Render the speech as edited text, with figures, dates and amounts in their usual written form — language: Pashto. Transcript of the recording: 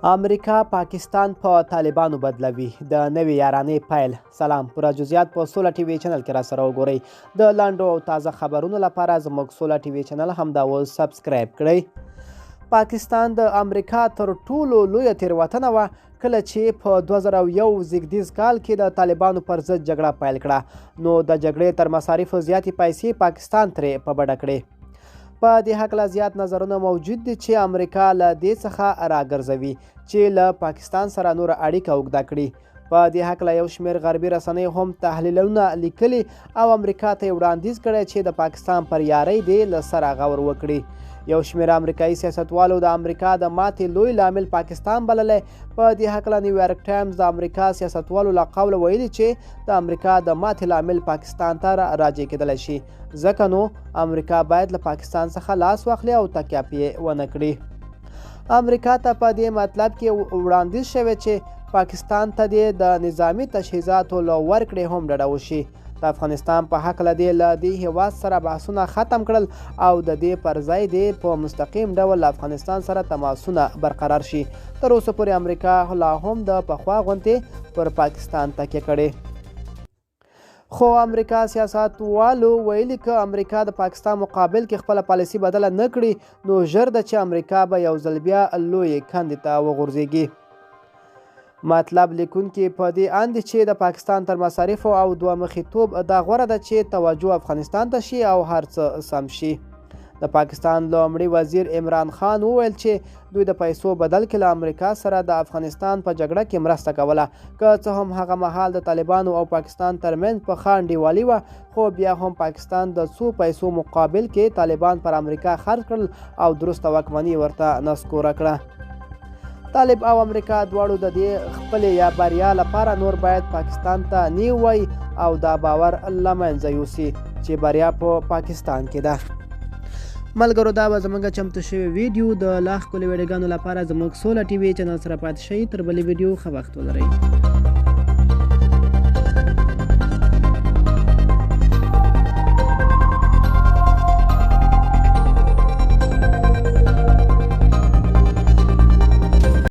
امریکا پاکستان په طالبانو بدلوي، د نوې یارانې پیل. سلام، پوره جزئیات په سوله ټي وي چینل کې را سره وګورئ. د لاندو او تازه خبرونو لپاره زموږ سوله ټي وي چینل همدا اوس subscribe کړئ. پاکستان د امریکا تر ټولو لویه تېروتنه وه کله چې په 2001 زیږدیز کال کې د طالبانو پر ضد جګړه پیل کړه، نو د جګړې تر مصارفو زیاتې پیسې پاکستان ترې په بډه کړې. په دې هکله زیات نظرونه موجود دي چې امریکا له دې څخه راګرځوي چې له پاکستان سره نوره اړیکه اوږده کړي. په دې هکله یو شمېر غربي رسنۍ هم تحلیلونه لیکلي او امریکا ته یې وړاندیز کړی چې د پاکستان پر یارۍ دې له سره غور وکړي. یو شمېر امریکایي سیاستوالو د امریکا د ماتې لوی لامل پاکستان بللی. په دې هکله نیویارک ټایمز د امریکا سیاستوالو له قوله ویلي چې د امریکا د ماتې لامل پاکستان ته راجع کېدلی شي، ځکه نو امریکا باید له پاکستان څخه لاس واخلي او تکیه پرې ونه کړي. امریکا ته په دې مطلب کې وړاندیز شوی چې پاکستان ته دې د نظامي تجهیزاتو له ورکړې هم ډډه وشي. د افغانستان په هکله دې له دې هیواد سره بحثونه ختم کړل او د دې پر ځای دې په مستقیم ډول له افغانستان سره تماسونه برقرار شي. تر اوسه پورې امریکا لا هم د پخوا غوندې پر پاکستان تکیه کړې، خو امریکا سیاستوالو ویلي که امریکا د پاکستان مقابل کې خپله پالیسي بدله نه کړي نو ژر ده چې امریکا به یو ځل بیا لویې کندې ته وغورځېږي. مطلب لیکونکي په دې اند دي چې د پاکستان تر مصارفو او دوه مخیتوب دا غوره ده چې توجه افغانستان ته شي او هر څه سم شي. د پاکستان لومړي وزیر عمران خان وویل چې دوی د پیسو بدل کې له امریکا سره د افغانستان په جګړه کې مرسته کوله. که څه هم هغه مهال د طالبانو او پاکستان ترمنځ په ښه انډیوالي وه، خو بیا هم پاکستان د څو پیسو مقابل کې طالبان پر امریکا خرڅ کړل او درسته واکمني ورته نسکوره کړه. طالب او امریکا دواړو د دې خپلې یا بریا لپاره نور باید پاکستان ته نه وای او دا باور له منځه یوسي چې بریا په پاکستان کې ده. ملګرو، دا به زموږ چمتو شوی ویډیو. د لا ښکلو ویډیوګانو لپاره زموږ سوله ټي وي چینل سره پاتې شئ. تر بلې ویډیو ښه وخت ولرئ.